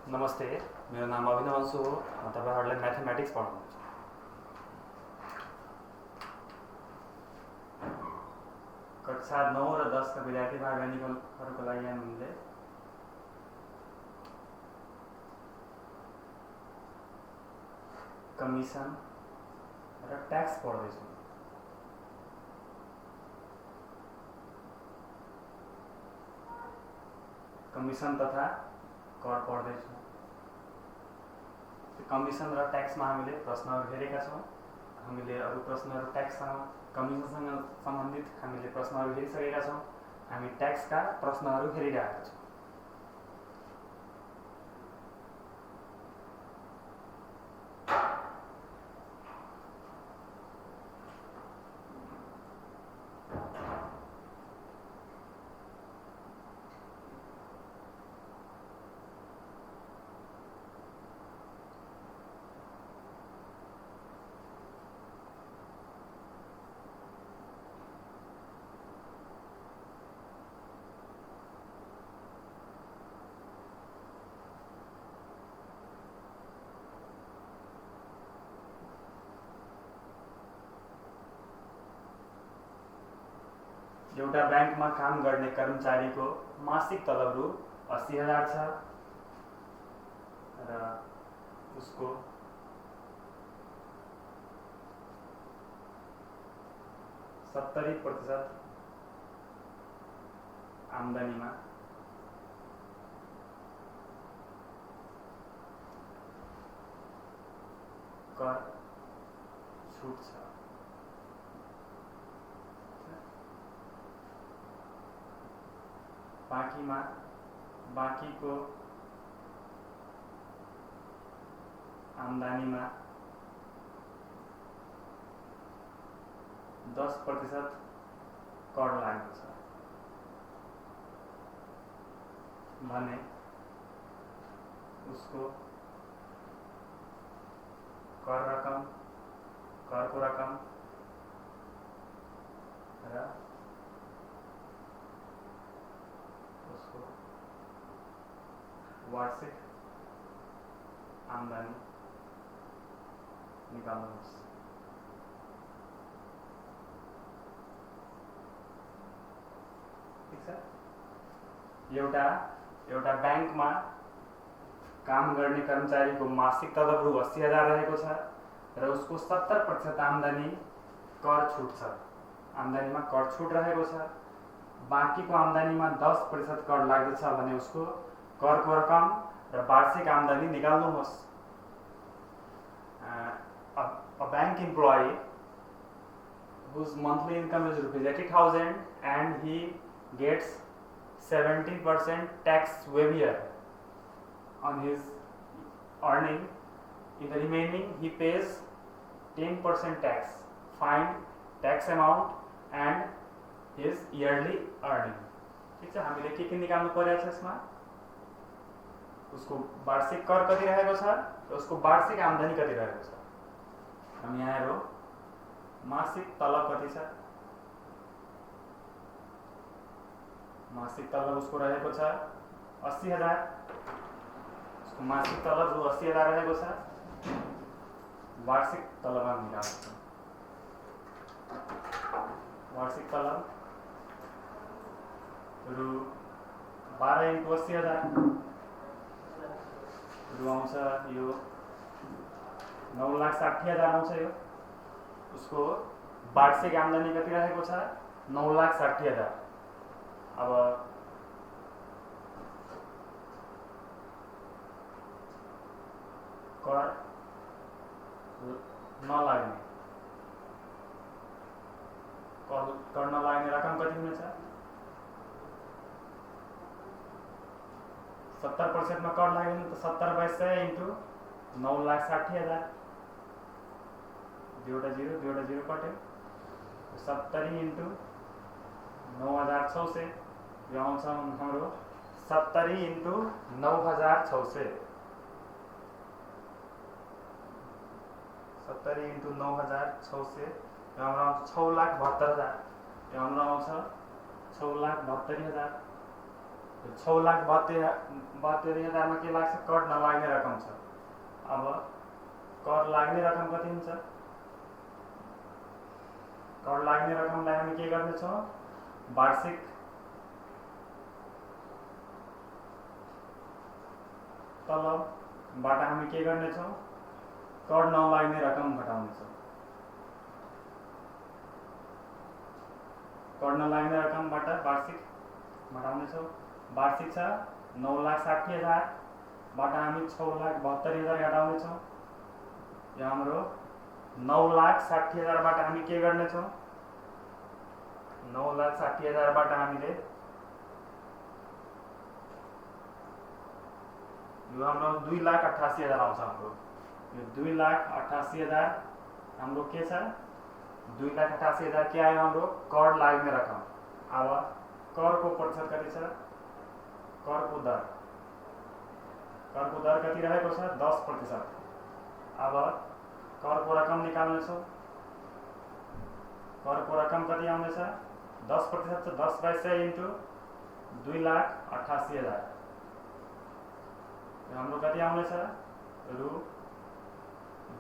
नमस्ते, मेरो नाम अभिनव अंशु हो। म तपाईहरुलाई म्याथमेटिक्स पढाउँछु। कक्षा 9 र 10 का विद्यार्थी भाइ बहिनीहरुको लागि हामीले कमिसन र ट्याक्स पढ्दैछौँ। कमिसन तथा कर पढ्दैछौँ। कमिसन र ट्याक्समा हामीले प्रश्नहरु हेरेका छौँ। हामीले अरु प्रश्नहरु ट्याक्ससँग कमिसनसँग सम्बन्धित हामीले प्रश्नहरु हेरिसकेका छौँ। हामी ट्याक्सका प्रश्नहरु हेरिरहेका छौँ। एउटा ब्याङ्कमा काम गर्ने कर्मचारीको मासिक तलब रु 80,000 छ र उसको %70 आम्दानीमा कर छुट छ। बाँकीको आम्दानीमा 10% कर लागेको छ भने उसको करको रकम र उसको वार्षिक आम्दानी निकाल्नुहोस्। ठीक छ। एउटा ब्याङ्कमा काम गर्ने कर्मचारीको मासिक तलब रु 80,000 रहेको छ र उसको 70% आम्दानी कर छुट छ। आम्दानीमा कर छुट रहेको छ। बाँकीको आम्दानीमा 10% कर लाग्दछ भने उसको करको रकम र वार्षिक आम्दानी निकाल्नुहोस्। A bank employee whose monthly income is rupees 80,000 and he gets 17% tax waiver on his earning. In the remaining he pays 10% tax. Find tax amount and his yearly earning. ठीक छ। हामीले के निकाल्नु पर्यो छ यसमा? उसको वार्षिक कर कति रहेको छ र उसको वार्षिक आम्दानी कति रहेको छ। हामी यहाँ हेरौँ मासिक तलब कति छ। मासिक तलब उसको रहेको छ 80,000। उसको मासिक तलब रु 80,000 रहेको छ। वार्षिक तलब हामी निकाल्छौँ। वार्षिक तलब रु 12 × 80,000 रु आउँछ यो 9,60,000 आउँछ। यो उसको वार्षिक आम्दानी कति रहेको छ 9,60,000। अब कर नलाग्ने रकम कति हुनेछ 70% में कर लाग्यो भने त 70/100 × 9,60,000 दुईवटा जीरो कट्यो 70 × 9,600 यो आउँछ हाम्रो 70 × 9,600 70 × 9,600 यो हाम्रो 6,72,000 यो हाम्रो आउँछ 6,72,000 तो 6,72,000 में के लाग्छ कर नलाग्ने रकम छ। अब कर लाग्ने रकम कति हुन्छ? कर लाग्ने रकमलाई हामी के गर्नेछौँ? वार्षिक तलबबाट हामी के गर्नेछौँ? कर नलाग्ने रकम घटाउनेछौँ। कर नलाग्ने रकमबाट वार्षिक घटाउनेछौँ। वार्षिक छ 9,60,000 बाट हामी 6,72,000 घटाउनेछौँ। यो हाम्रो 9,60,000 बाट हामी के गर्नेछौँ? 9,60,000 बाट हामीले यो हाम्रो 2,88,000 आउँछ। हाम्रो यो 2,88,000 हाम्रो के छ? 2,88,000 के आयो? हाम्रो कर लाग्ने रकम। अब कर को प्रतिशत कति छ? कर को दर कति रहेको छ? 10%। अब कर को रकम निकाल्ने छौँ। कर को रकम कति आउनेछ? 10% छ 10/100 इन्टु 2,88,000 हाम्रो कति आउनेछ? रु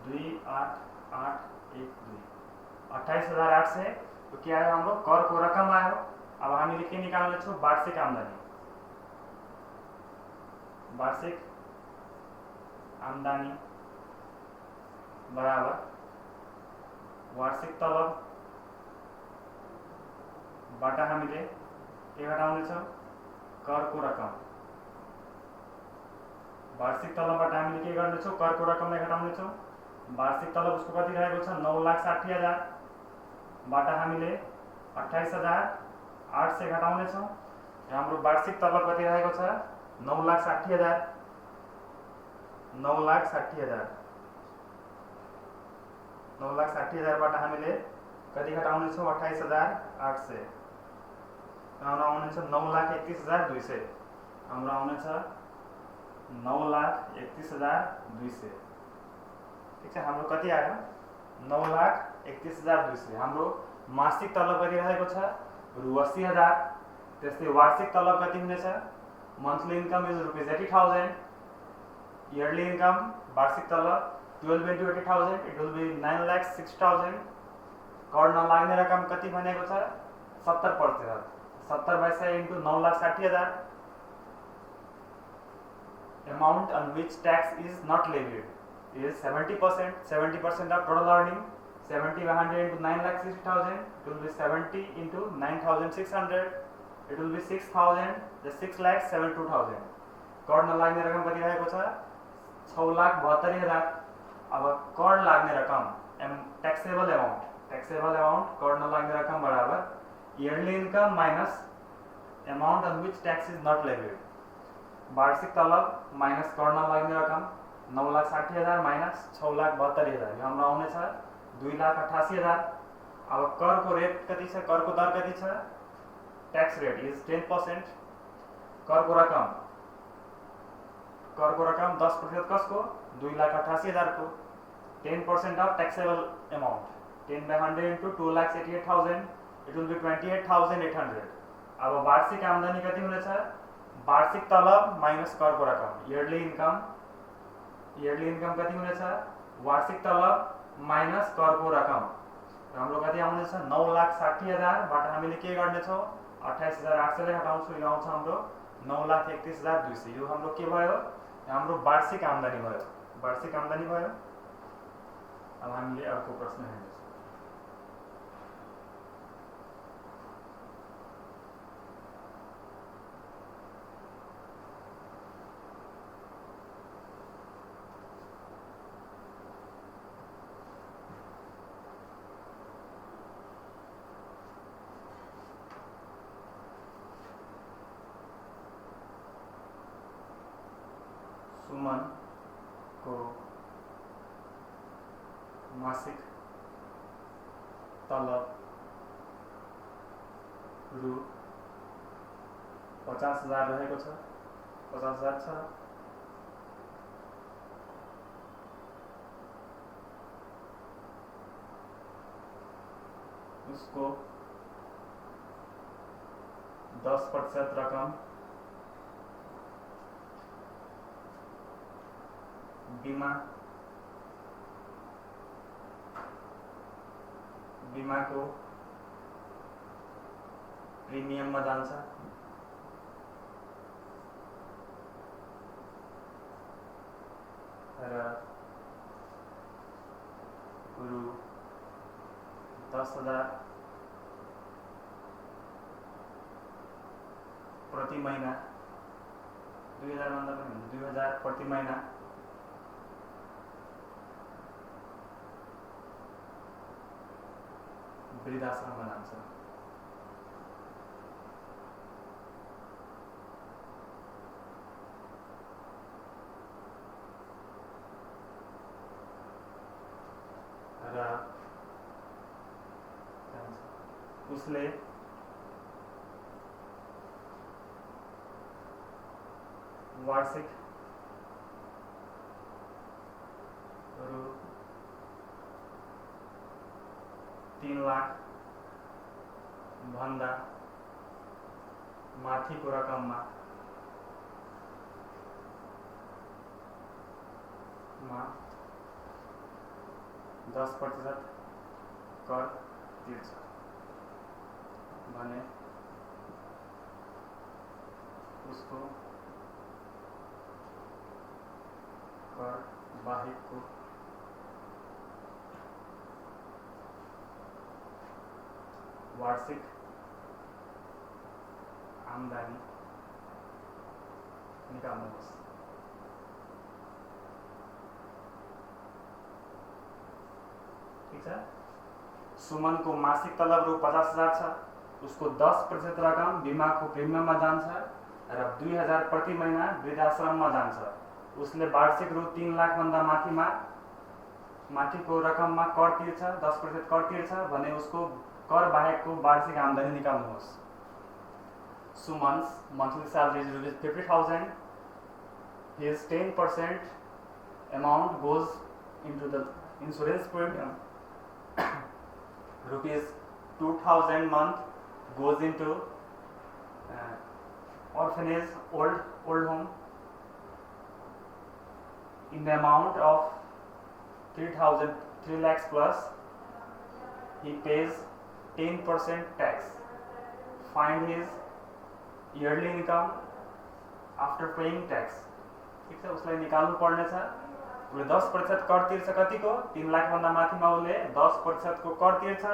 2,88,1,2 28,800 तो के आयो? हाम्रो कर को रकम आयो। अब हामीले के निकाल्ने छौँ? वार्षिक आम्दानी। वार्षिक आम्दानी बराबर वार्षिक तलब बाट हामीले के घटाउने छौँ? कर को रकम। वार्षिक तलबबाट हामीले के गर्ने छौँ? कर को रकमलाई घटाउने छौँ। वार्षिक तलब उसको कति रहेको छ? 9,60,000 बाट हामीले 28,800 घटाउने छौँ। हाम्रो वार्षिक तलब कति रहेको छ? 9,60,000। 9,60,000 बाट हामीले कति घटाउने छौँ? 28,800। हाम्रो आउनेछ 9,31,200। हाम्रो आउनेछ 9,31,200। ठीक छ, हाम्रो कति आयो? 9,31,200। हाम्रो मासिक तलब कति रहेको छ? रु 80,000। त्यस्तै वार्षिक तलब कति हुनेछ? Monthly income is ₹80,000। Yearly income वार्षिक तलब 12 into 80,000 इट विल बी 9,06,000। कर नलाग्ने रकम कति भनेको छ? 70%। 70/100 into 9,60,000। Amount on which tax is not levied is 70%. 70% of total earning. 70/100 into 9,60,000. It will be 70 into 9,600. It will be 6,000. The 6,72,000. कर नलाग्ने रकम कति रहेको छ? 6,72,000। अब कर लाग्ने रकम टैक्सेबल अमाउंट कर नलाग्ने रकम बराबर yearly income minus amount on which tax is not levied. वार्षिक तलब माइनस कर नलाग्ने रकम 9,60,000 माइनस 6,72,000 यो हाम्रो आउने छ 2,88,000। अब कर को रेट कति छ? कर को दर कति छ? Tax rate is 10%। कर को रकम 10% कसको? 2,88,000 को। 10% of taxable amount 10/100 into 2,88,000 it will be 28,800। अब वार्षिक आमदनी कति हुनेछ? वार्षिक तलब माइनस कर को रकम ईयरली इनकम कति हुनेछ? वार्षिक तलब माइनस कर को रकम हाम्रो कति आउनेछ? 9,60,000 बाट हामीले के गर्ने छौँ? 28,800 ले हटाउँछौँ। यो आउँछ हाम्रो 9,31,200। यो हाम्रो के भयो? हाम्रो वार्षिक आमदनी भयो। अब हामीले अर्को प्रश्न हेर्नेछौँ। सुमन को मासिक तलब रु 50,000 रहेको छ। 50,000 छ। उसको 10% रकम बिमाको प्रिमियममा जान्छ। र रु 10,000 प्रति महीना, 2000 भन्दा पनि हुन्छ, 2000 प्रति महीना वृद्धाश्रममा जान्छ। र उसले वार्षिक रु 3 लाख भन्दा माथिको रकममा 10% कर तिर्छ भने उसको कर बाहेकको वार्षिक आमदानी निकाल्नुहोस्। ठीक छ। सुमनको मासिक तलब रु 50,000 छ, उसको 10% रकम बिमाको प्रिमियममा जान्छ र 2000 प्रति महीना वृद्धाश्रममा जान्छ। उसले वार्षिक रु 3 लाख भन्दा माथिको रकममा कर तिर्छ, 10% कर तिर्छ भने उसको कर बाहेकको वार्षिक आमदानी निकाल्नुहोस्। Suman's monthly salary is ₹50,000. His 10% amount goes into the insurance premium. ₹2,000 month goes into orphanage old home in the amount of 3 lakhs plus. He pays 10% tax. Find his yearly income after paying tax. ठीक छ, उसलाई निकाल्नु पर्ने छ। उसले 10% कर तिर्छ, कतिको 3 लाख भन्दा माथिमा उसले 10% को कर तिर्छ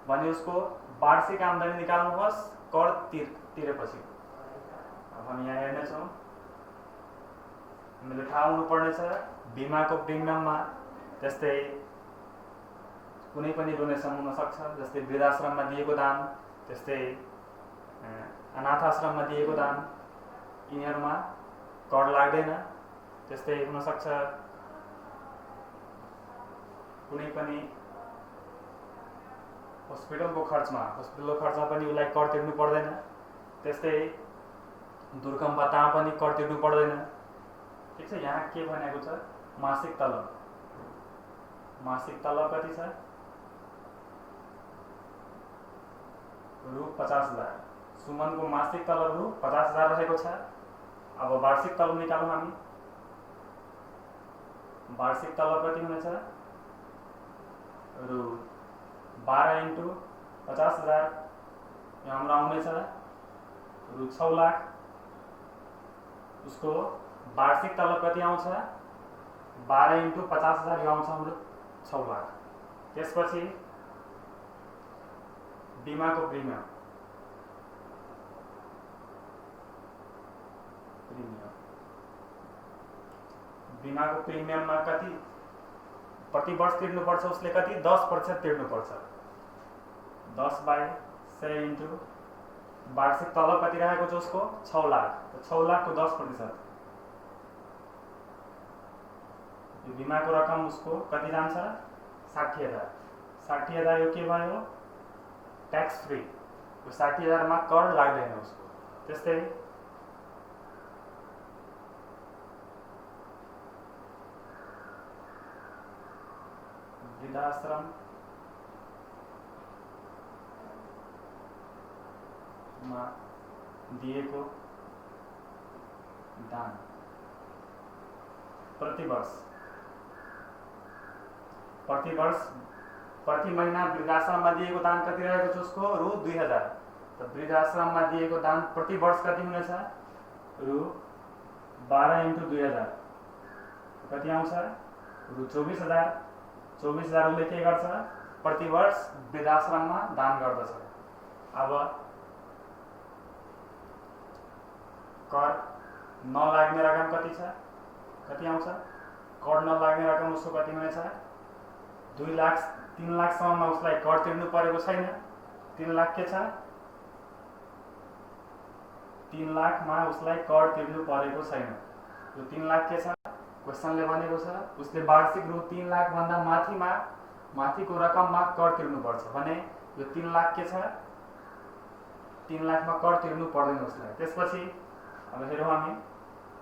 भने उसको वार्षिक आमदानी निकाल्नुहोस् कर तिरेपछि। अब हामी यहाँ हेर्नेछौँ, हामीले थाहा हुनुपर्ने छ बिमाको प्रिमियममा त्यस्तै कुनै पनि डोनेसन हुन सक्छ, जस्तै वृद्धाश्रममा दिएको दान, त्यस्तै अनाथ आश्रममा दिएको दान, यिनीहरूमा कर लाग्दैन। त्यस्तै हुन सक्छ कुनै पनि हस्पिटलको खर्चमा पनि उसलाई कर तिर्नु पर्दैन। त्यस्तै दुर्गम भत्तामा पनि कर तिर्नु पर्दैन। ठीक छ। यहाँ के भनेको छ, मासिक तलब कति छ? रु 50,000। सुमनको मासिक तलब रु 50,000 रहेको छ। अब वार्षिक तलब निकालौँ हामी। वार्षिक तलब कति हुनेछ? रु 12 × 50,000 यहाँ हाम्रो आउनेछ रु 6 लाख। उसको वार्षिक तलब कति आउँछ? 12 × 50,000 यो आउँछ हाम्रो 6 लाख। त्यसपछि बिमाको प्रिमियम बिमाको प्रिमियममा कति प्रति वर्ष तिर्नुपर्छ? उसले कति 10% तिर्नुपर्छ। 10/100 इन्टु वार्षिक तलब कति रहेको छ उसको? 6 लाख। 6 लाख को 10%। यो बिमाको रकम उसको कति जान्छ? 60,000। 60,000 यो के भयो? Tax free. यो 60,000 मा कर लाग्दैन उसको। त्यस्तै वृद्धाश्रम मा दिएको दान प्रति वर्ष प्रति महिना वृद्धाश्रममा दिएको दान कति रहेको छ उसको रु 2000। त वृद्धाश्रममा दिएको दान प्रति वर्ष कति हुनेछ रु 12 × 2000 कति आउँछ रु 24000। 24000 उसले के गर्छ प्रति वर्ष वृद्धाश्रममा दान गर्दछ। अब कर नलाग्ने रकम कति छ कति आउँछ कर नलाग्ने रकम उसको कति हुनेछ 2 लाख 3 लाखसम्ममा उसलाई कर तिर्नु परेको छैन। 3 लाख के छ 3 लाखमा उसलाई कर तिर्नु परेको छैन। यो 3 लाख के छ क्वेशनले भनेको छ उसले वार्षिक रु 3 लाख भन्दा माथिको रकममा कर तिर्नु पर्छ भने यो 3 लाख के छ 3 लाखमा कर तिर्नु पर्दैन उसलाई। त्यसपछि अब हेरौँ हामी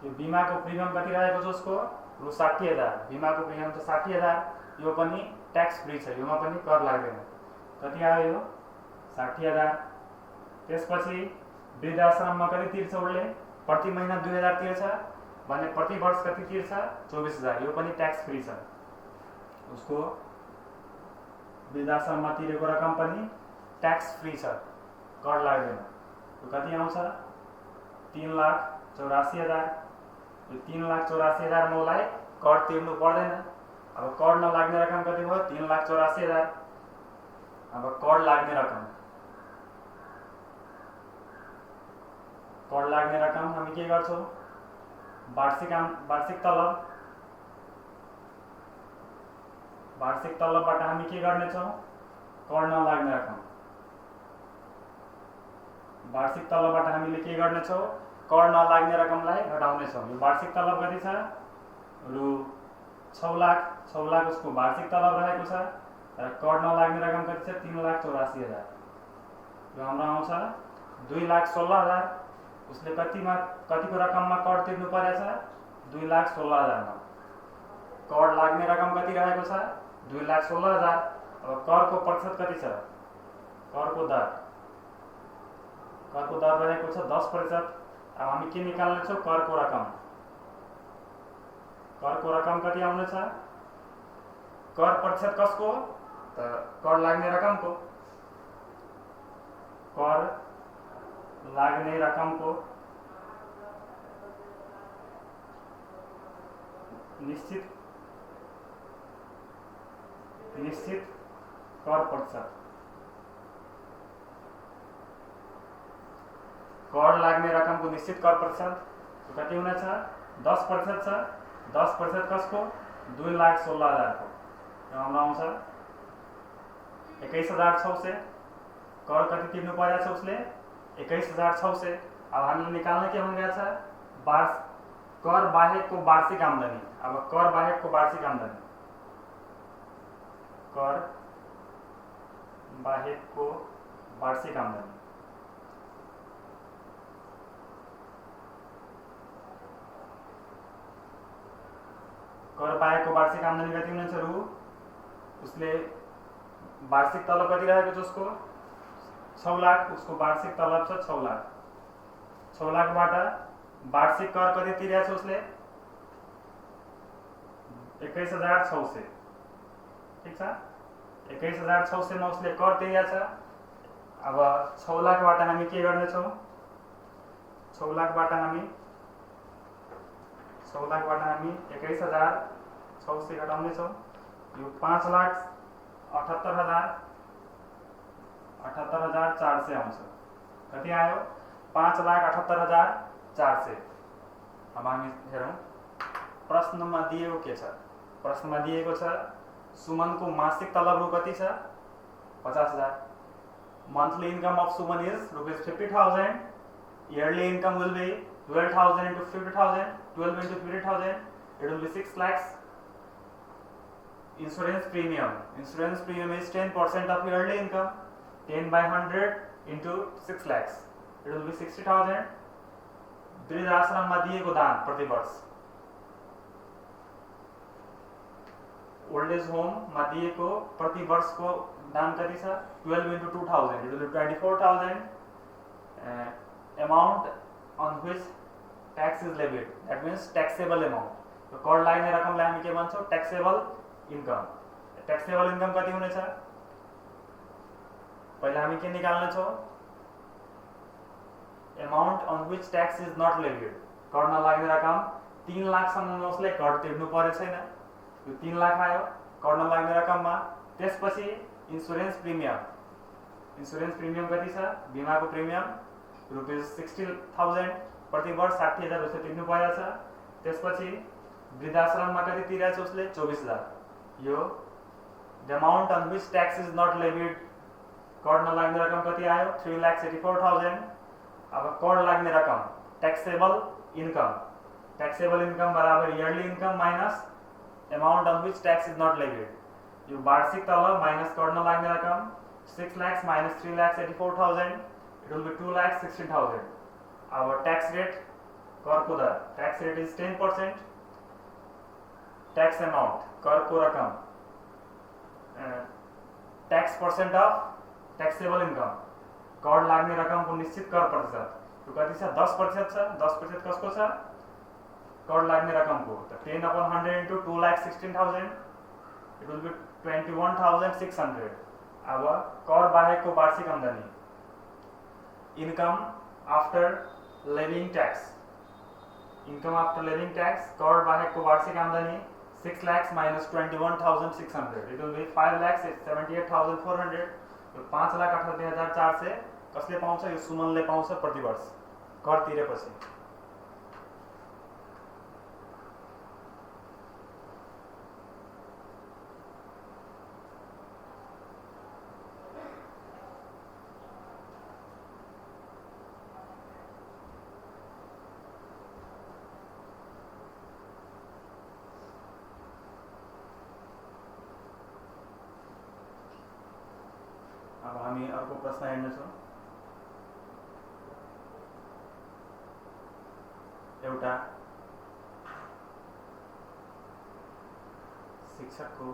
यो बीमाको प्रिमियम कति रहेको छ उसको रु 60000। बीमाको प्रिमियम त 60000 यो पनि ट्याक्स फ्री छ योमा पनि कर लाग्दैन। कति आयो यो 60000। त्यसपछि वृद्धाश्रममा कति तिर्छ उसले प्रति महिना 2000 तिर्छ भने प्रति वर्ष कति तिर्छ 24000 यो पनि ट्याक्स फ्री छ। उसको वृद्धाश्रममा तिरेको रकम पनि ट्याक्स फ्री छ कर लाग्दैन। यो कति आउँछ 3,84,000। यो 3,84,000 मा उसलाई कर तिर्नु पर्दैन। अब कर नलाग्ने रकम कति भयो 3,84,000। अब कर लाग्ने रकम हामी के गर्छौं वार्षिक तलबबाट हामी के गर्नेछौं कर नलाग्ने रकम वार्षिक तलबबाट हामीले के गर्नेछौं कर नलाग्ने रकमलाई घटाउनेछौं। यो वार्षिक तलब कति छ रु 6 लाख उसको वार्षिक तलब रहेको छ र कर नलाग्ने रकम कति छ 3,84,000। यो हाम्रो आउँछ 2,16,000। उसले कतिको रकममा कर तिर्नु परेछ 2,16,000 मा। कर लाग्ने रकम कति रहेको छ 2,16,000। अब करको प्रतिशत कति छ करको दर रहेको छ 10%। अब हामी के निकाल्ने छौं करको रकम कति आउनेछ कर प्रतिशत कसको त कर लाग्ने रकमको। कर लाग्ने रकमको निश्चित कर प्रतिशत कर लाग्ने रकमको निश्चित कर प्रतिशत कति हुनेछ 10% छ। 10% कसको 2,16,000 को हाम्रो आउँछ 21,600। कर कति तिर्नु परेछ उसले 21,600। अब हामीले निकाल्ने के हुँदैछ कर बाहेकको वार्षिक आम्दानी। अब कर बाहेकको वार्षिक आम्दानी कति हुनेछ रु उसले वार्षिक तलब कति रहेको छ उसको 6 लाख। उसको वार्षिक तलब छ 6 लाख। 6 लाखबाट वार्षिक कर कति तिरेछ उसले 21,600। ठीक छ 21,600 मा उसले कर तिरेछ। अब 6 लाखबाट हामी के गर्ने छौं 6 लाखबाट हामी 21,600 घटाउने छौं। यो 5,78,400 आउँछ। कति आयो 5,78,400। अब हामी हेरौं प्रश्नमा दिएको के छ। प्रश्नमा दिएको छ सुमनको मासिक तलब रु कति छ 50,000। Monthly income of Suman is rupees 50,000. Yearly income will be 12,000 into 50,000. 12 into 50,000. It will be 6 lakhs. Insurance premium is 10% of yearly income. 10 by 100 into 6 lakhs. It will be 60,000. वृद्धाश्रममा दिएको दान प्रति वर्ष ओल्ड एज होममा दिएको प्रति वर्षको दान कति छ 12 into 2,000. It will be 24,000. Amount on which tax is levied. That means taxable amount. तो कर लाग्ने रकमलाई हामी के भन्छौं taxable income. टेक्सेबल इन्कम कति हुनेछ पहिला हामी के निकाल्ने छौं amount on which tax is not levied कर नलाग्ने रकम 3 लाख सम्म उसले कर तिर्नु पर्ने छैन यो 3 लाख आयो कर नलाग्ने रकममा त्यसपछि इन्स्योरेन्स प्रिमियम कति छ बीमाको प्रिमियम ₹60,000 प्रति वर्ष 60,000 उसले तिर्नु परेको छ त्यसपछि वृद्धाश्रममा कति तिरेको छ उसले 24,000 यो the amount on which tax is not levied कर नलाग्ने रकम कति आयो 3,84,000 अब कर लाग्ने रकम टैक्सेबल इनकम बराबर yearly income minus amount on which tax is not levied यो वार्षिक तलब माइनस कर नलाग्ने रकम 6 lakhs minus 3,84,000 it will be 2,16,000 our tax rate कर को दर tax rate is 10% tax amount कर को रकम tax percent of taxable income कर लाग्ने रकम को निश्चित कर प्रतिशत तो कति छ 10% छ 10% कसको छ कर लाग्ने रकम को तो 10/100 into 2,16,000 it will be 21,600 अब कर बाहेक को वार्षिक आमदनी इनकम आफ्टर लिविंग टैक्स कर बाहेक को वार्षिक आमदनी 6 lakhs minus 21,600 it will be 5,78,400 तो 5,78,400 कसले पाउँछ यो सुमनले पाउँछ प्रति वर्ष कर तिरेपछि अब हामी अर्को प्रश्न हेर्नेछौँ एउटा शिक्षकको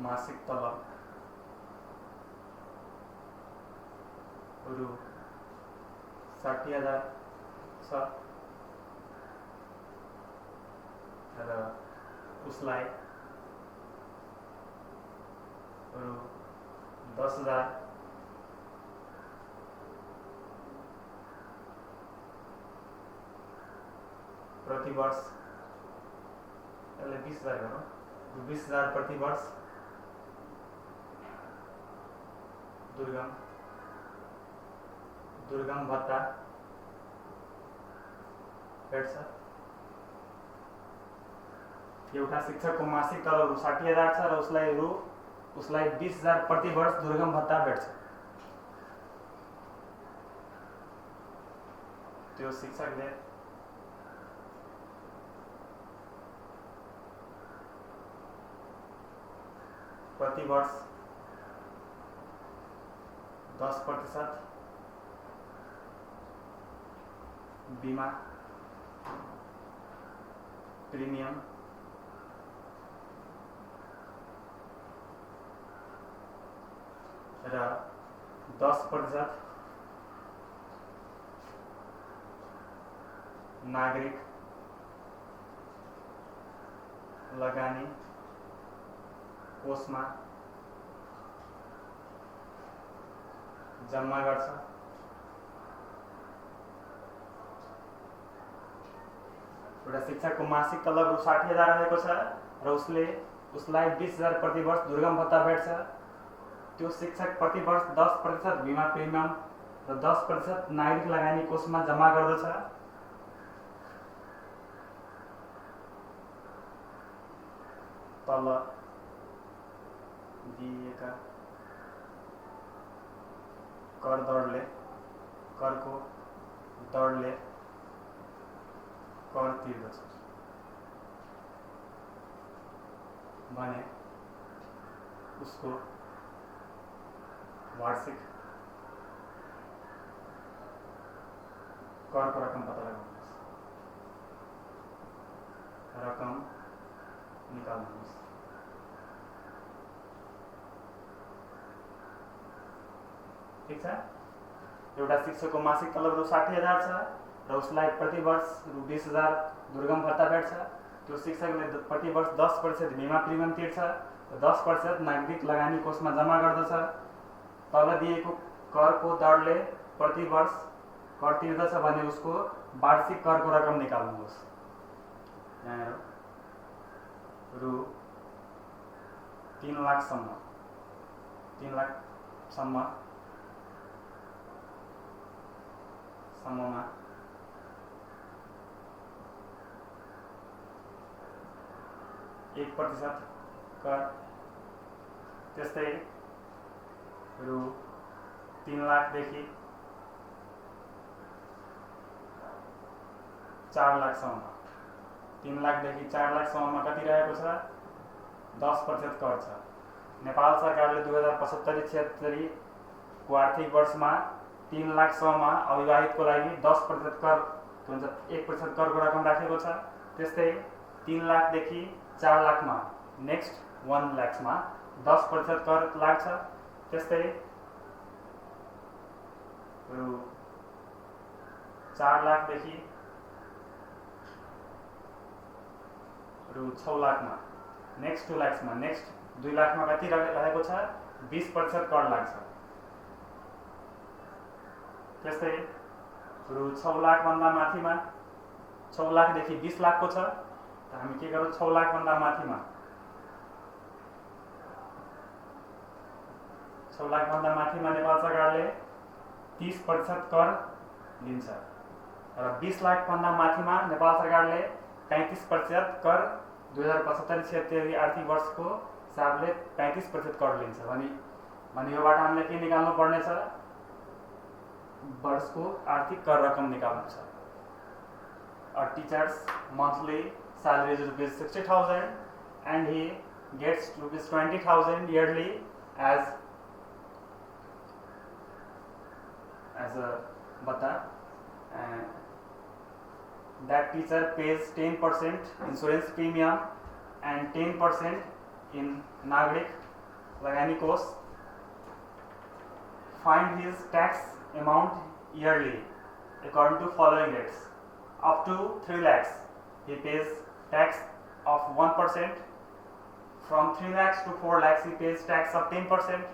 मासिक तलब रु 60,000 छ र उसलाई रु 10,000 प्रति वर्ष 20,000 करो 20,000 प्रति वर्ष दुर्गम भत्ता भेट्छ एउटा शिक्षकको मासिक तलब रु 60,000 छ र उसलाई 20,000 प्रति वर्ष दुर्गम भत्ता भेट्छ त्यो शिक्षकले प्रति वर्ष 10% बीमा प्रीमियम र 10% नागरिक लगानी कोषमा जम्मा गर्छ एउटा शिक्षकको मासिक तलब रु 60,000 रहेको छ र उसलाई 20,000 प्रति वर्ष दुर्गम भत्ता भेट्छ त्यो शिक्षक प्रति वर्ष 10% बीमा प्रिमियम र 10% नागरिक लगानी कोषमा जम्मा गर्दछ तल दिएका करको दरले कर तिर्दछ भने उसको वार्षिक करको रकम पत्ता लगाउनुहोस् रकम निकाल्नुहोस् ठीक छ एउटा शिक्षकको मासिक तलब रु 60,000 छ र उसलाई प्रति वर्ष रु 20,000 दुर्गम भत्ता भेट्छ त्यो शिक्षकले प्रति वर्ष 10% बिमा प्रिमियम तिर्छ, 10% नागरिक लगानी कोषमा जम्मा गर्दछ। तल दिएको करको दरले प्रति वर्ष कर तिर्दछ भने उसको वार्षिक करको रकम निकाल्नुहोस्। यहाँ हेरौँ, रु 3 लाखसम्म 3 लाखसम्ममा 1% कर, त्यस्तै रु 3 लाखदेखि 4 लाखसम्म 3 लाखदेखि 4 लाखसम्ममा कति रहेको छ? 10% कर छ। नेपाल सरकारले 2075-76 को आर्थिक वर्षमा 3 लाखसम्ममा अविवाहितको लागि 10% कर के भन्छ 1% करको रकम राखेको छ। त्यस्तै 3 लाखदेखि 4 लाखमा नेक्स्ट 1 लाखमा 10% कर लाग्छ। त्यस्तै रु 4 लाखदेखि रु 6 लाखमा नेक्स्ट 2 लाखमा नेक्स्ट 2 लाखमा कति रहेको छ? 20% कर लाग्छ। त्यस्तै रु 6 लाखभन्दा माथिमा 6 लाखदेखि 20 लाखको छ, त हामी के गरौँ? 6 लाखभन्दा माथिमा 6 लाखभन्दा माथिमा नेपाल सरकारले 30% कर लिन्छ र 20 लाखभन्दा माथिमा नेपाल सरकारले 35% कर 2075-76 आर्थिक वर्षको हिसाबले 35% कर लिन्छ भने योबाट हामीले के निकाल्नु पर्ने छ? वर्षको आर्थिक कर रकम निकाल्नु छ। A teacher's monthly salary is rupees 60,000 and he gets rupees 20,000 yearly as a bata, and that teacher pays 10% insurance premium and 10% in Nagrik Lagani Kosh. Find his tax amount yearly according to following rates. Up to 3 lakhs he pays tax of 1%. From 3 lakhs to 4 lakhs he pays tax of 10%.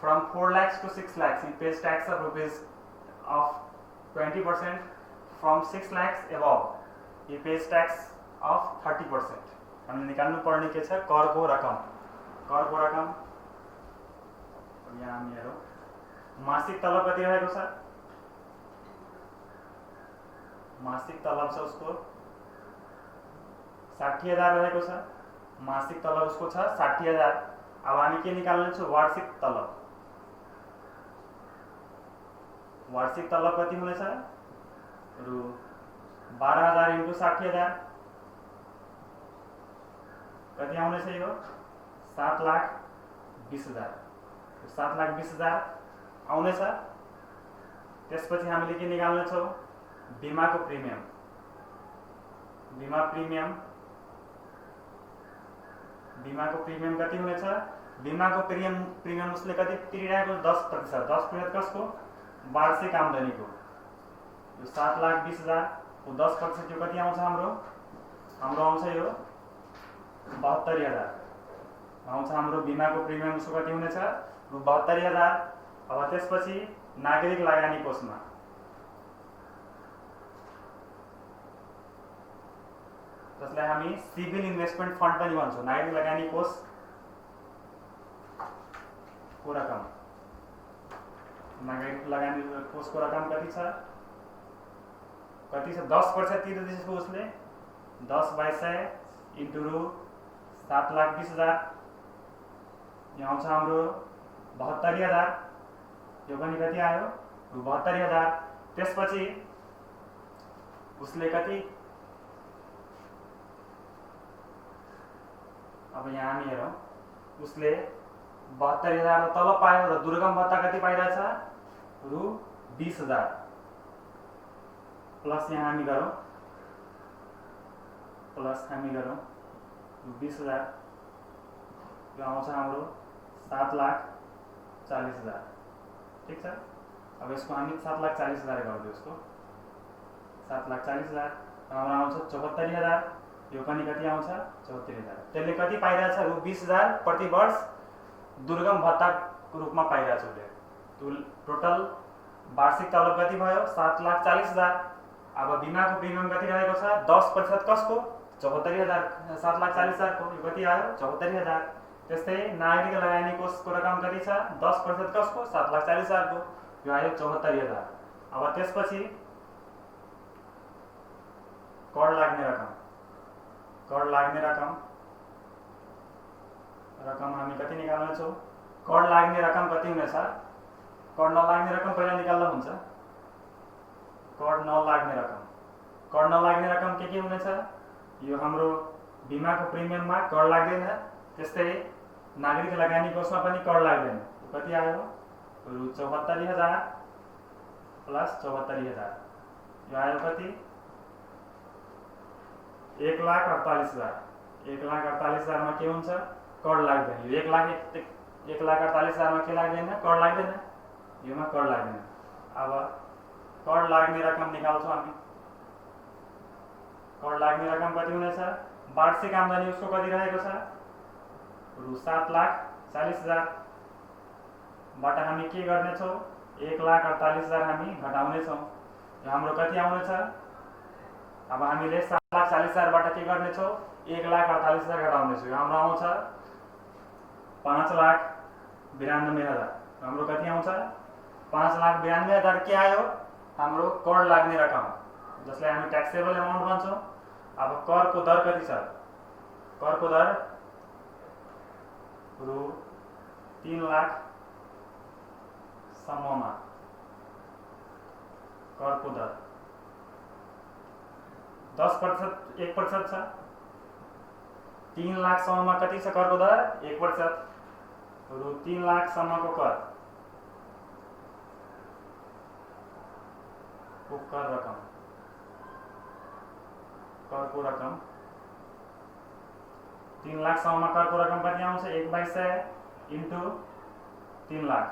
From 4 lakhs to 6 lakhs he pays tax of rupees of 20%. From 6 lakhs above he pays tax of 30%. हामीले निकाल्नु पर्ने के छ? करको रकम। यहाँ हामी हेरौँ, मासिक तलब कति रहेको छ? मासिक तलब छ उसको 60,000 रहेको छ। मासिक तलब उसको छ 60,000। अब हामी के निकाल्ने छौँ? वार्षिक तलब। वार्षिक तलब कति हुनेछ? रु 12,000 इन्टु 60,000 कति आउनेछ? यो 7,20,000। 7,20,000 आउनेछ। त्यसपछि हामीले के निकाल्ने छौँ? बिमाको प्रिमियम। बिमाको प्रिमियम कति हुनेछ? बिमाको प्रिमियम उसले कति तिरिरहेको? 10%। 10% कसको? वार्षिक आम्दानीको। यो 7,20,000 को 10% यो कति आउँछ? हाम्रो आउँछ यो 72,000 आउँछ। हाम्रो बिमाको प्रिमियम उसको कति हुनेछ? रु 72,000। अब त्यसपछि नागरिक लगानी कोषमा जसलाई हामी सिभिल इन्भेस्टमेन्ट फन्ड पनि भन्छौँ, नागरिक लगानी कोष को रकम, नागरिक लगानी कोषको रकम कति छ? 10% तिर्दैछ उसले। 10/100 इन्टु रु 7,20,000 यहाँ आउँछ हाम्रो 72,000। यो पनि कति आयो? रु 72,000। त्यसपछि उसले कति? अब यहाँ हामी हेरौँ, उसले 72,000 तलब पायो र दुर्गम भत्ता कति पाइरहेछ? रु 20,000। प्लस यहाँ हामी गरौँ रु 20,000। यो आउँछ हाम्रो 7,40,000। ठीक छ। अब यसको हामी 7,40,000 गरिदियो। उसको 7,40,000 हाम्रो आउँछ 74,000। यो पनि कति आउँछ 74,000। त्यसले कति पाइरहेछ रु 20,000 प्रति वर्ष दुर्गम भत्ताको रूपमा पाइरहेछ उसले। टोटल वार्षिक तलब कति भयो 7,40,000। अब बिमाको प्रिमियम कति रहेको छ 10% कसको 74,000 7,40,000 को यो कति आयो 74,000। त्यस्तै नागरिक लगानी कोषको रकम कति छ 10% कसको 7,40,000 को यो आयो 74,000। अब त्यसपछि कर लाग्ने रकम हामी कति निकाल्ने छौं। कर लाग्ने रकम कति हुनेछ, कर नलाग्ने रकम पहिला निकाल्दा हुन्छ। कर नलाग्ने रकम के हुनेछ, यो हाम्रो बिमाको प्रिमियममा कर लाग्दैन, त्यस्तै नागरिक लगानी कोषमा पनि कर लाग्दैन। कति आयो रु 74,000 प्लस 74,000 यो आयो कति 1,48,000। 1,48,000 मा के हुन्छ कर लाग्दैन। यो 1,48,000 मा के लाग्दैन कर लाग्दैन, योमा कर लाग्दैन। अब कर लाग्ने रकम निकाल्छौं हामी। कर लाग्ने रकम कति हुनेछ, वार्षिक आम्दानी उसको कति रहेको छ रु 7,40,000 बाट हामी के गर्ने छौं 1,48,000 हामी घटाउने छौं। यो हाम्रो कति आउनेछ, अब हामीले 7,40,000 बाट के गर्ने छौं 1,48,000 घटाउने छौं। यो हाम्रो आउँछ 5,92,000। हाम्रो कति आउँछ 5,92,000 के आयो हाम्रो कर लाग्ने रकम, जसलाई हामी ट्याक्सेबल अमाउन्ट भन्छौं। अब करको दर कति छ, करको दर रु 3 लाख सम्ममा करको दर 10% 1% छ। 3 लाख सम्ममा कति छ करको दर 1%। रु 3 लाख सम्मको करको रकम 3 लाख सम्ममा करको रकम कति आउँछ 1/100 इन्टु 3 लाख।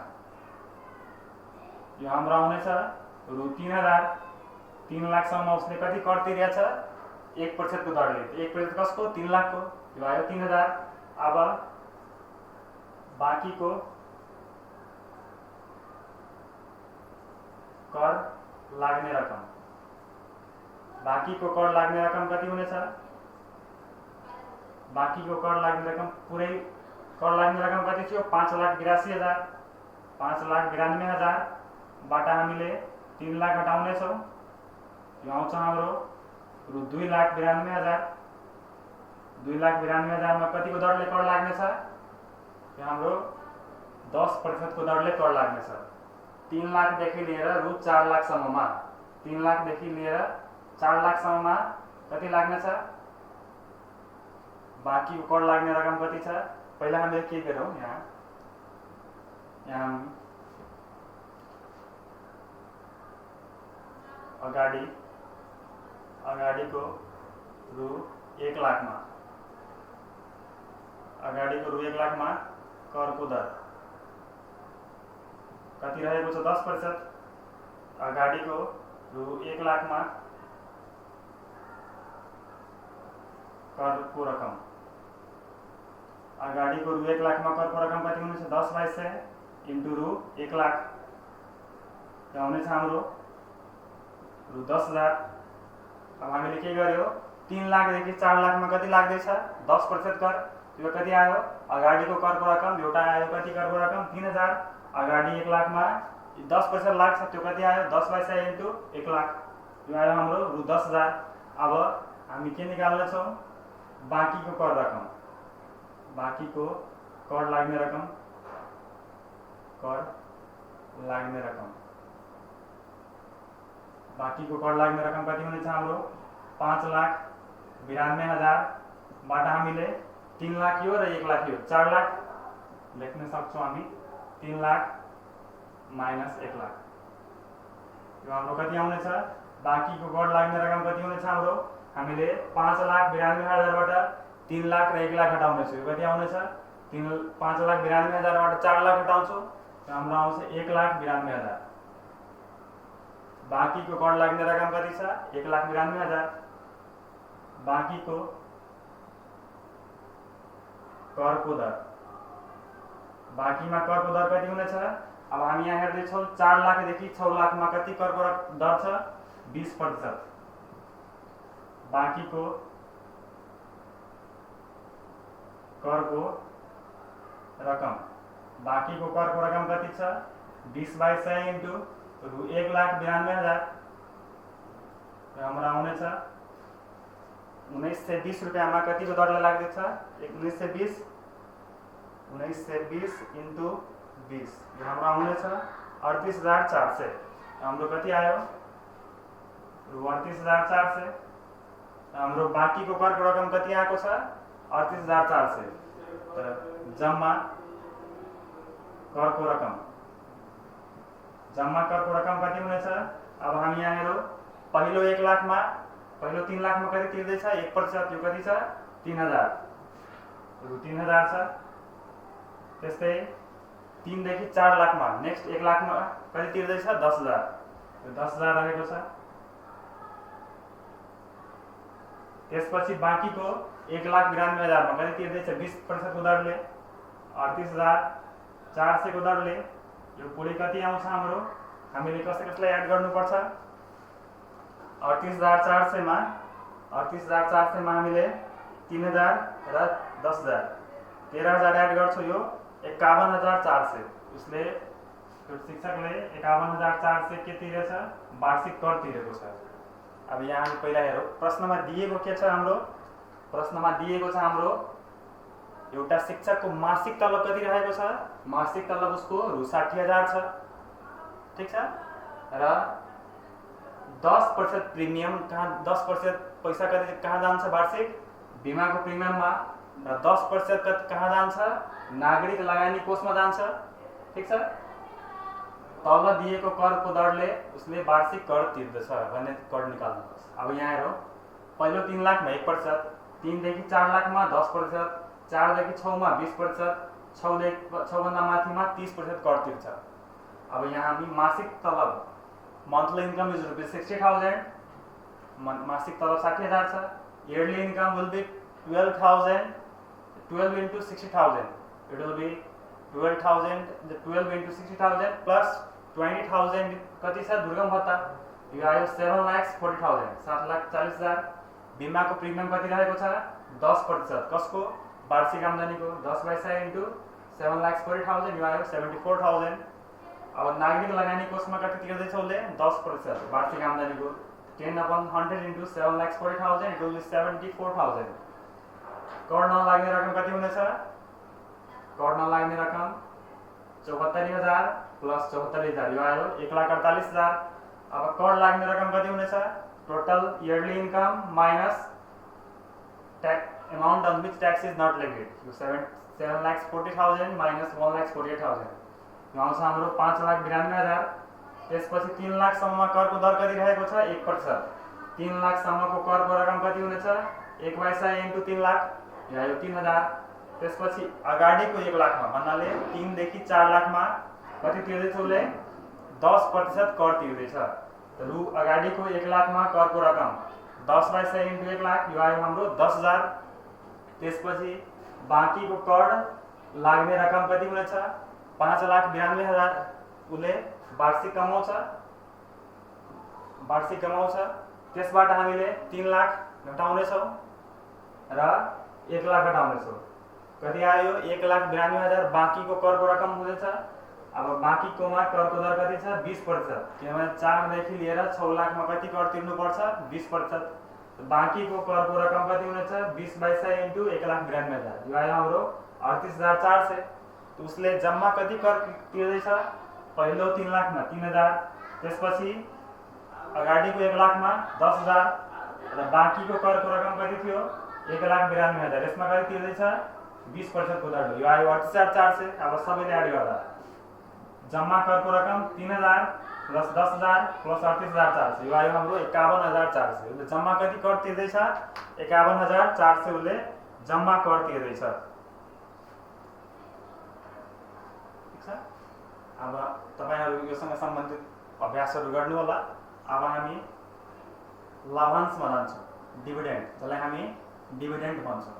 यो हाम्रो आउनेछ रु 3,000। 3 लाख सम्म उसले कति कर तिरेछ 1% को दरले। 1% कसको 3 लाख को, यो आयो 3,000। अब बाँकी को कर लाग्ने रकम, बाँकी को कर लाग्ने रकम कति हुनेछ, बाँकी को कर लाग्ने रकम पुरै कर लाग्ने रकम कति थियो 5,82,000। 5,92,000 बाट हामीले 3 लाख घटाउने छौं। यो आउँछ हाम्रो रु 2,92,000। 2,92,000 मा कतिको दरले कर लाग्ने छ, यो हाम्रो 10% को दरले कर लाग्ने छ। 3 लाख देखि लिएर रु 4 लाख सम्ममा, 3 लाख देखि लिएर 4 लाख सम्ममा कति लाग्ने छ, बाँकी को कर लाग्ने रकम कति छ। पहिला हामीले के गरौं, यहाँ अगाडिको रु 1 लाखमा, अगाडिको रु 1 लाखमा करको दर कति रहेको छ 10%। अगाडिको रु 1 लाखमा करको रकम, अगाडिको रु 1 लाखमा करको रकम कति हुनेछ 10/100 इन्टु रु 1 लाख। यो आउनेछ हाम्रो रु 10,000। अब हामीले के गर्यो 3 लाख देखि 4 लाखमा कति लाग्दैछ 10% कर, त्यो कति आयो अगाडिको करको रकम एउटा आयो कति करको रकम 3,000। अगाडि 1 लाखमा 10% लाग्छ, त्यो कति आयो 10/100 इन्टु 1 लाख। यो आयो हाम्रो रु 10,000। अब हामी के निकाल्ने छौं बाँकीको कर रकम, बाँकीको कर लाग्ने रकम, बाँकीको कर लाग्ने रकम कति हुनेछ हाम्रो 5,92,000 बाट हामीले 3 लाख यो र 1 लाख यो 4 लाख लेख्न सक्छौं हामी। 3 लाख माइनस 1 लाख यो हाम्रो कति आउनेछ, बाँकीको कर लाग्ने रकम कति हुनेछ हाम्रो, हामीले 5,92,000 बाट 3 लाख र 1 लाख घटाउने छौं। यो कति आउनेछ 5,92,000 बाट 4 लाख घटाउँछौं, यो हाम्रो आउँछ 1,92,000। बाँकीको कर लाग्ने रकम कति छ 1,92,000। बाँकीको करको दर, बाँकीमा करको दर कति हुनेछ? अब हामी यहाँ हेर्दैछौँ 4 लाखदेखि 6 लाखमा कति करको दर छ? 20%। बाँकीको करको रकम, बाँकीको करको रकम कति छ? 20/100 इन्टु रु 1,92,000 हाम्रो आउनेछ 1920 रुपियाँमा कतिको दरले लाग्दैछ? 1920 इन्टु 20 यो हाम्रो आउनेछ 38,400। हाम्रो कति आयो? रु 38,400। हाम्रो बाँकीको करको रकम कति आएको छ? 38,400। तर जम्मा करको रकम कति हुनेछ? अब हामी यहाँ हेरौँ, पहिलो 1 लाखमा, पहिलो 3 लाखमा कति तिर्दैछ? 1%, यो कति छ? 3,000, रु 3,000 छ। त्यस्तै 3 देखि 4 लाखमा, नेक्स्ट 1 लाखमा कति तिर्दैछ? 10,000, यो 10,000 रहेको छ। त्यसपछि बाँकीको 1,92,000 मा कति तिर्दैछ? 20% को दरले 38,400 को दरले यो पुरै कति आउँछ हाम्रो? हामीले कसलाई एड गर्नुपर्छ? 38,400 मा हामीले 3,000 र 10,000 13,000 एड गर्छौँ, यो 51,400। उसले शिक्षकले 51,400 के तिरेछ? वार्षिक कर तिरेको छ। अब यहाँ हामी पहिला हेरौँ, प्रश्नमा दिएको के छ हाम्रो? प्रश्नमा दिएको छ हाम्रो एउटा शिक्षकको मासिक तलब कति रहेको छ? मासिक तलब उसको रु 60,000 छ, ठीक छ। र 10% प्रिमियम कहाँ, 10% पैसा कति कहाँ जान्छ? वार्षिक बीमाको प्रिमियममा। र 10% कहाँ जान्छ? नागरिक लगानी कोषमा जान्छ, ठीक छ। तल दिएको करको दरले उसले वार्षिक कर तिर्दछ भन्ने कर निकाल्नुपर्छ। अब यहाँ हेरौँ, पहिलो 3 लाखमा 1%, 3 देखि 4 लाखमा 10%, 4 देखि 6 मा 20%, 6 भन्दा माथिमा 30% कर तिर्छ। अब यहाँ हामी मासिक तलब, monthly income is rupees 60,000, मासिक तलब 60,000 छ। yearly income will be 12,000, 12 into 60,000, it will be 12,000, the 12 into 60,000 plus 20,000 कति छ? दुर्गम भत्ता, यो आयो 7,40,000, 7,40,000। बीमाको प्रिमियम कति रहेको छ? 10%, कसको? वार्षिक आम्दानीको। 10/100 इन्टु 7,40,000, यो आयो 74,000। अब नागरिक लगानी कोषमा कति तिर्दैछ उसले? 10% वार्षिक आम्दानीको। 10/100 इन्टु 7,40,000, इट विल बी 74,000। कर नलाग्ने रकम कति हुनेछ? कर नलाग्ने रकम 74,000 प्लस 74,000, यो आयो 1,48,000। अब कर लाग्ने रकम कति हुनेछ? Total yearly income minus amount on which tax is not levied, यो 7,40,000 माइनस 1,48,000, यो आउँछ हाम्रो 5,92,000। त्यसपछि 3 लाखसम्ममा करको दर कति रहेको छ? 1%। 3 लाखसम्मको करको रकम कति हुनेछ? 1/100 इन्टु 3 लाख, यो आयो 3,000। त्यसपछि अगाडिको 1 लाखमा भन्नाले 3 देखि 4 लाखमा कति तिर्दैछ उसले? 10% कर तिर्दैछ। रु अगाडिको 1 लाखमा करको रकम 10/100 इन्टु 1 लाख, यो आयो हाम्रो 10,000। त्यसपछि बाँकीको कर लाग्ने रकम कति हुनेछ? 5,92,000 उसले वार्षिक कमाउँछ। त्यसबाट हामीले 3 लाख घटाउनेछौँ र 1 लाख घटाउनेछौँ। कति आयो? 1,92,000 बाँकीको करको रकम हुनेछ। अब बाँकीकोमा करको दर कति छ? 20%, किनभने 4 देखि लिएर 6 लाखमा कति कर तिर्नुपर्छ? 20%। बाँकीको करको रकम कति हुनेछ? 20/100 इन्टु 1,92,000, यो आयो हाम्रो 38,400। उसले जम्मा कति कर तिर्दैछ? पहिलो 3 लाखमा 3,000, त्यसपछि अगाडिको 1 लाखमा 10,000 र बाँकीको करको रकम कति थियो? 1,92,000। यसमा कति तिर्दैछ? 20% को दरले, यो आयो 38,400। अब सबैले एड गर्दा जम्मा करको रकम 3,000 प्लस 10,000 प्लस 38,400, यो आयो हाम्रो 51,400। उसले जम्मा कति कर तिर्दैछ? 51,400 उसले जम्मा कर तिर्दैछ, ठीक छ। अब तपाईहरु योसँग सम्बन्धित अभ्यासहरु गर्नु होला। अब हामी लाभांशमा जान्छौँ, डिभिडेन्ड, जसलाई हामी डिभिडेन्ड भन्छौँ।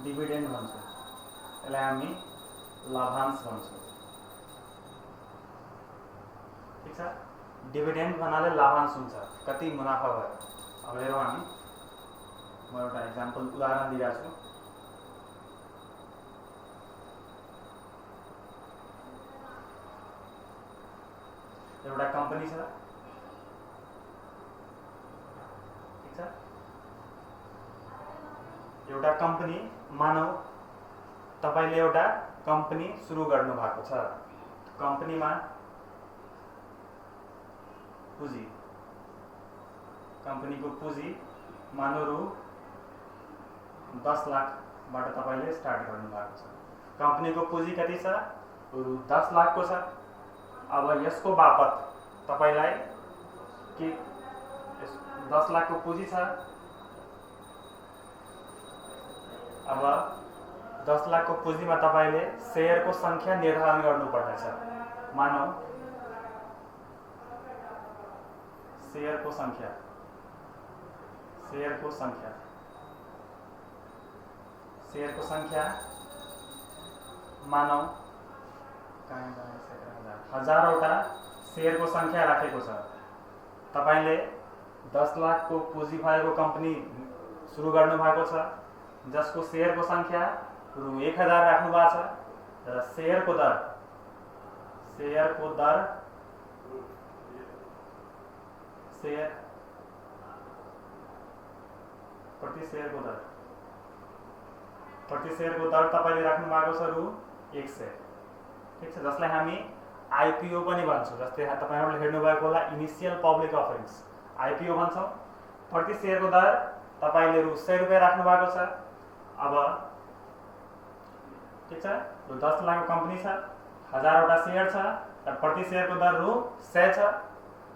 डिभिडेन्ड भन्छौँ, यसलाई हामी लाभांश भन्छौँ। ठिक छ, डिभिडेन्ड भन्नाले लाभांश हुन्छ, कति मुनाफा भयो। अब हेरौँ हामी, म एउटा एक्जाम्पल उदाहरण दिइरहेको छु। एउटा कम्पनी छ, ठिक छ, एउटा कम्पनी, मानौ तपाईले एउटा कम्पनी सुरु गर्नु भएको छ। कम्पनीमा पुँजी, कम्पनीको पुँजी मानौ रु 10 लाखबाट तपाईले स्टार्ट गर्नु भएको छ। कम्पनीको पुँजी कति छ? रु 10 लाखको छ। अब यसको बापत तपाईलाई के 10 लाखको पुँजी छ। अब 10 लाखको पुँजीमा तपाईले शेयरको संख्या निर्धारण गर्नुपर्नेछ। मानौ शेयरको संख्या मानौ 1000वटा शेयरको संख्या राखेको छ। तपाईले 10 लाखको पुँजी भएको कम्पनी सुरु गर्नु भएको छ, जसको शेयरको संख्या रु 1000 राख्नु भएको छ र शेयरको दर प्रति शेयरको दर तपाईले राख्नु भएको छ रु 100। ठिक छ, जसलाई हामी आईपीओ पनि भन्छौँ। जस्तै तपाईहरुले हेर्नु भएको होला इनिशियल पब्लिक अफरिङ्स, आईपीओ भन्छौँ। प्रति शेयरको दर तपाईले रु 100 रुपैयाँ राख्नु भएको छ। अब ठिक छ, रु 10 लाखको कम्पनी छ, 1000वटा शेयर छ र प्रति शेयरको दर रु 100 छ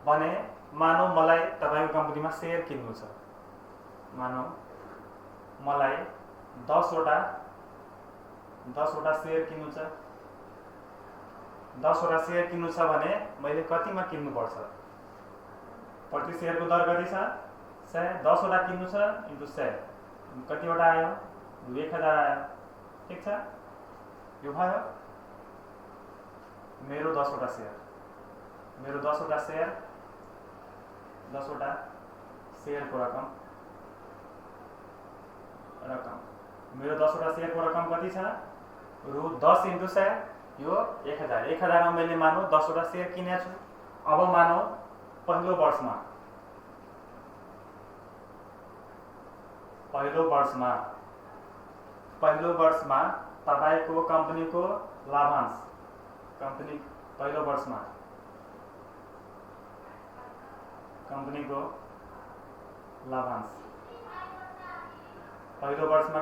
भने मानौ मलाई तपाईको कम्पनीमा शेयर किन्नु छ। मानौ मलाई 10वटा शेयर किन्नु छ। 10वटा शेयर किन्नु छ भने मैले कतिमा किन्नु पर्छ? प्रति शेयरको दर कति छ? 100। 10वटा किन्नु छ इन्टु 100 कतिवटा आयो? रु 1000 आयो। ठिक छ, यो भयो मेरो 10वटा शेयर। मेरो 10वटा शेयरको रकम मेरो 10वटा शेयरको रकम कति छ? रु 10 इन्टु 100 यो 1000। 1000 मा मैले मानौ 10वटा शेयर किनेको छु। अब मानौ पहिलो वर्षमा तपाईको कम्पनीको लाभांश, पहिलो वर्षमा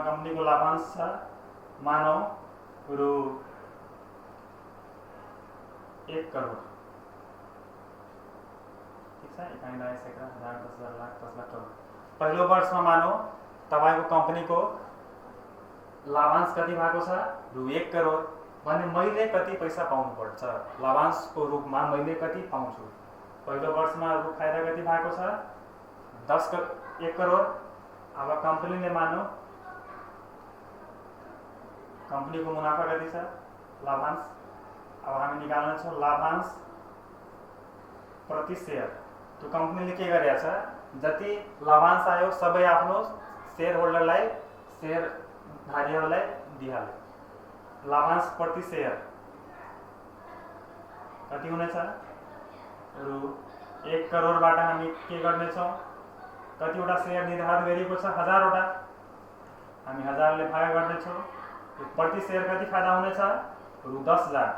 कम्पनीको लाभांश छ मानौ रु 1 करोड। ठिक छ, 1 1000 10,000 लाख 10 लाख करोड। पहिलो वर्षमा मानौ तपाईको कम्पनीको लाभांश कति भएको छ? रु 1 करोड भने मैले कति पैसा पाउनु पर्छ? लाभांशको रूपमा मैले कति पाउँछु? पहिलो वर्षमा रु फाइदा कति भएको छ? 1 करोड। अब कम्पनीले मानौ कम्पनीको मुनाफा कति छ? लाभांश। अब हामी निकाल्न छ लाभांश प्रति शेयर। त्यो कम्पनीले के गरेछ? जति लाभांश आयो सबै आफ्नो शेयर होल्डरलाई, शेयरधारीहरूलाई दिइहाल्यो। लाभांश प्रति शेयर कति हुनेछ? रु 1 करोडबाट हामी के गर्नेछौँ? कतिवटा शेयर निर्धारण गरिएको छ? 1000वटा। हामी 1000 ले भाग गर्नेछौँ। प्रति शेयर कति फाइदा हुनेछ? रु 10,000।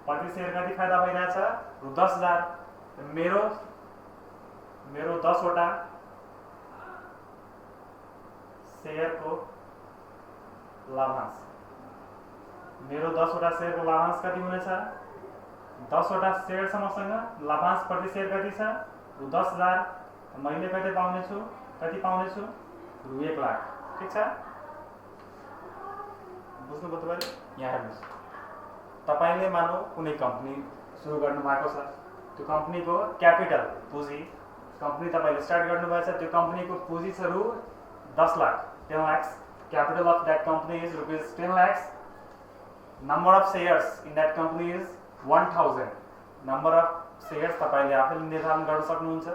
प्रति शेयर कति फाइदा भइरहेछ? रु 10,000। मेरो 10वटा शेयरको लाभांश, कति हुनेछ? 10वटा शेयरसम्मसँग लाभांश प्रति शेयर कति छ? रु 10,000। मैले कति पाउनेछु? रु 1 लाख। ठिक छ, बुझ्नुभयो तपाईले? यहाँ हेर्नुस्, तपाईले मानौ कुनै कम्पनी सुरु गर्नु भएको छ। त्यो कम्पनीको क्यापिटल पुँजी, कम्पनी तपाईले स्टार्ट गर्नु भएको छ, त्यो कम्पनीको पुँजी छ रु 10 lakh, 10 lakh. capital of that company is rupees 10 lakhs, number of shares in that company is 1000. number of shares तपाईले आफैले निर्धारण गर्न सक्नुहुन्छ।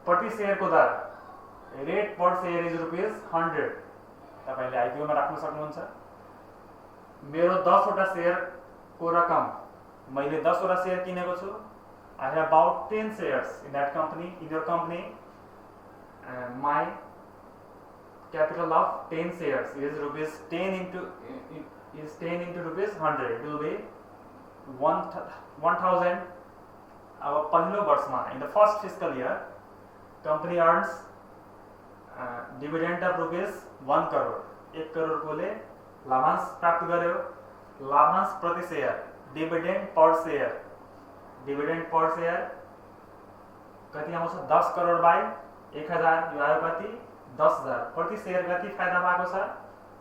प्रति शेयरको दर rate per share is rupees 100 तपाईले आईपीओ मा राख्न सक्नुहुन्छ। मेरो 10 वटा शेयर को रकम मैले 10 वटा शेयर किनेको छु। I have about 10 shares in that company, in your company, and my capital of 10 shares is rupees 10 into rupees 100. It will be 1000. अब पहिलो वर्षमा in the first fiscal year company earns dividend of rupees 1 crore. 1 crore कोले लाभांश प्राप्त गर्यो। लाभांश प्रति share dividend पर share कति आउँछ 10 करोड बाई 1000 यो आयो कति 10000 प्रति शेयर कति फाइदा भएको छ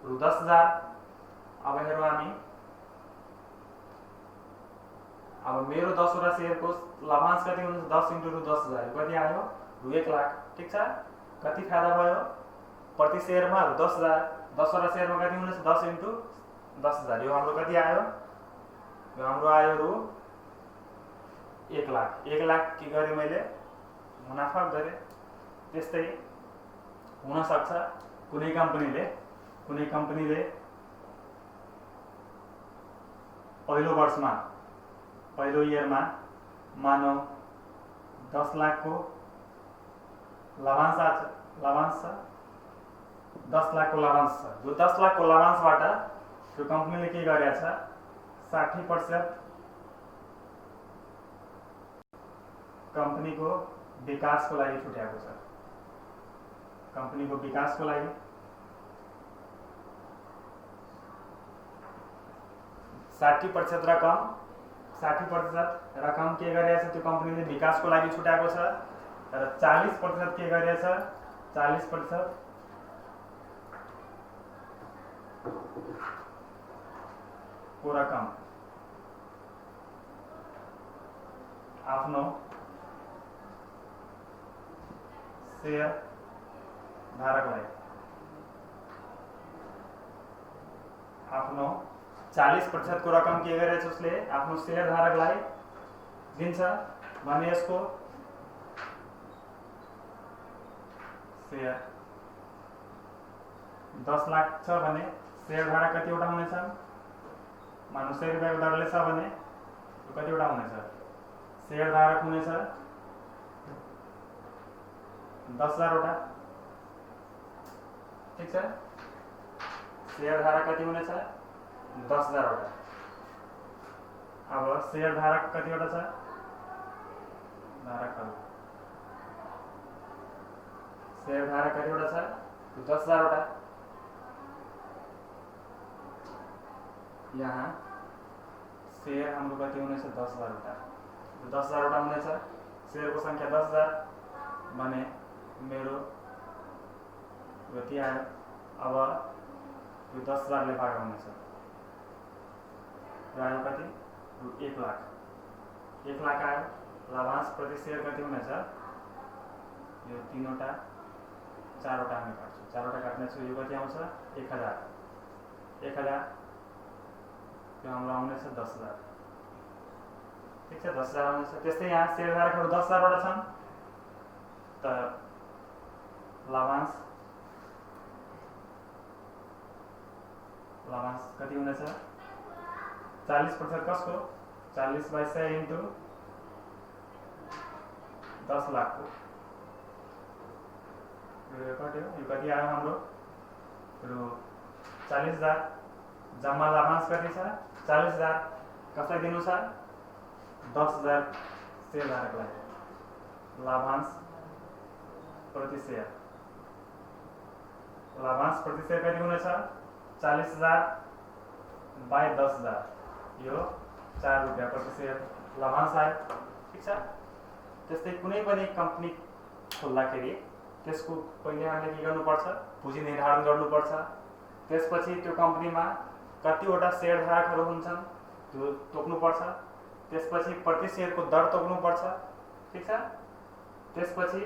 रु 10000। अब हेरौँ हामी अब मेरो 10 वटा शेयरको लाभांश कति हुन्छ 10 × रु 10000 कति आयो रु 1 लाख। ठीक छ कति फाइदा भयो प्रति शेयरमा रु 10000 10 वटा शेयरमा कति हुनेछ 10 × 10000 यो हाम्रो कति आयो यो हाम्रो आयो रु 1 लाख। 1 लाख के गरे मैले मुनाफा गरे। त्यस्तै हुन सक्छ कुनै कम्पनीले पहिलो वर्षमा पहिलो इयरमा मानौ 10 लाख को लाभांश छ 10 लाख को लाभांश छ। जो 10 लाख को लाभांशबाट त्यो कम्पनीले के गरेछ 60% कंपनी को विकास को लागि छुट्याएको छ। कंपनी को विकास को लागि 60% रकम के गरेछ त्यो कंपनीले विकास को लागि छुट्याएको छ र 40% के गरेछ 40% को रकम आफ्नो शेयर धारकलाई आफ्नो 40% को रकम के गरेछ उसले आफ्नो शेयर धारकलाई दिन्छ भने यसको शेयर 10 लाख छ भने शेयर धारक कतिवटा हुनेछ मानौ 100 रुपैयाँको दरले छ भने कतिवटा हुनेछ शेयर धारक हुनेछ 10000 वटा। ठीक छ शेयर धारक कति हुनेछ 10000 वटा। अब शेयर धारक कतिवटा छ धारकहरु शेयर धारक कतिवटा छ 10000 वटा। यहाँ शेयर हाम्रो कति हुनेछ 10000 वटा। 10000 वटा हुनेछ शेयरको संख्या 10000 भने मेरो गति आयो। अब यो 10000 ले भाग हुनेछ र आयो कति रु 1 लाख। 1 लाख आयो। लाभांश प्रति शेयर कति हुनेछ यो 3 वटा 4 वटा हामी काट्छौँ 4 वटा काट्ने छु यो कति आउँछ 1000 यो हाम्रो आउनेछ 10000। ठीक छ 10000 आउनेछ। त्यस्तै यहाँ शेयर धारकहरु 10000 वटा छन् त लाभांश कति हुनेछ 40% कसको 40/100 इन्टु 10 लाख को यो कति आयो हाम्रो रु 40000। जम्मा लाभांश कति छ 40000 कसलाई दिनु छ 10000 शेयर धारकलाई। लाभांश प्रति शेयर कति हुनेछ 40000 बाई 10000 यो 4 रुपैयाँ प्रति शेयर लाभांश आयो। ठीक छ। त्यस्तै कुनै पनि कम्पनी खोल्दाखेरि त्यसको पहिले हामीले के गर्नुपर्छ पुँजी निर्धारण गर्नुपर्छ। त्यसपछि त्यो कम्पनीमा कतिवटा शेयर धारकहरु हुन्छन् त्यो तोक्नुपर्छ। त्यसपछि प्रति शेयरको दर तोक्नुपर्छ। ठीक छ। त्यसपछि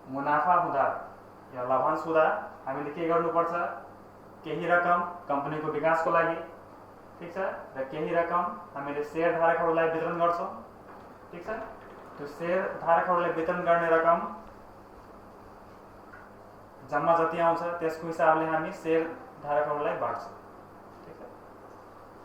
मुनाफा हुँदा या लाभांश हुँदा हामीले के गर्नुपर्छ, केही रकम कम्पनीको विकासको लागि, ठीक छ, र केही रकम हामीले शेयर धारकहरूलाई वितरण गर्छौँ, ठीक छ। त्यो शेयर धारकहरूलाई वितरण गर्ने रकम जम्मा जति आउँछ त्यसको हिसाबले हामी शेयर धारकहरूलाई बाँड्छौँ।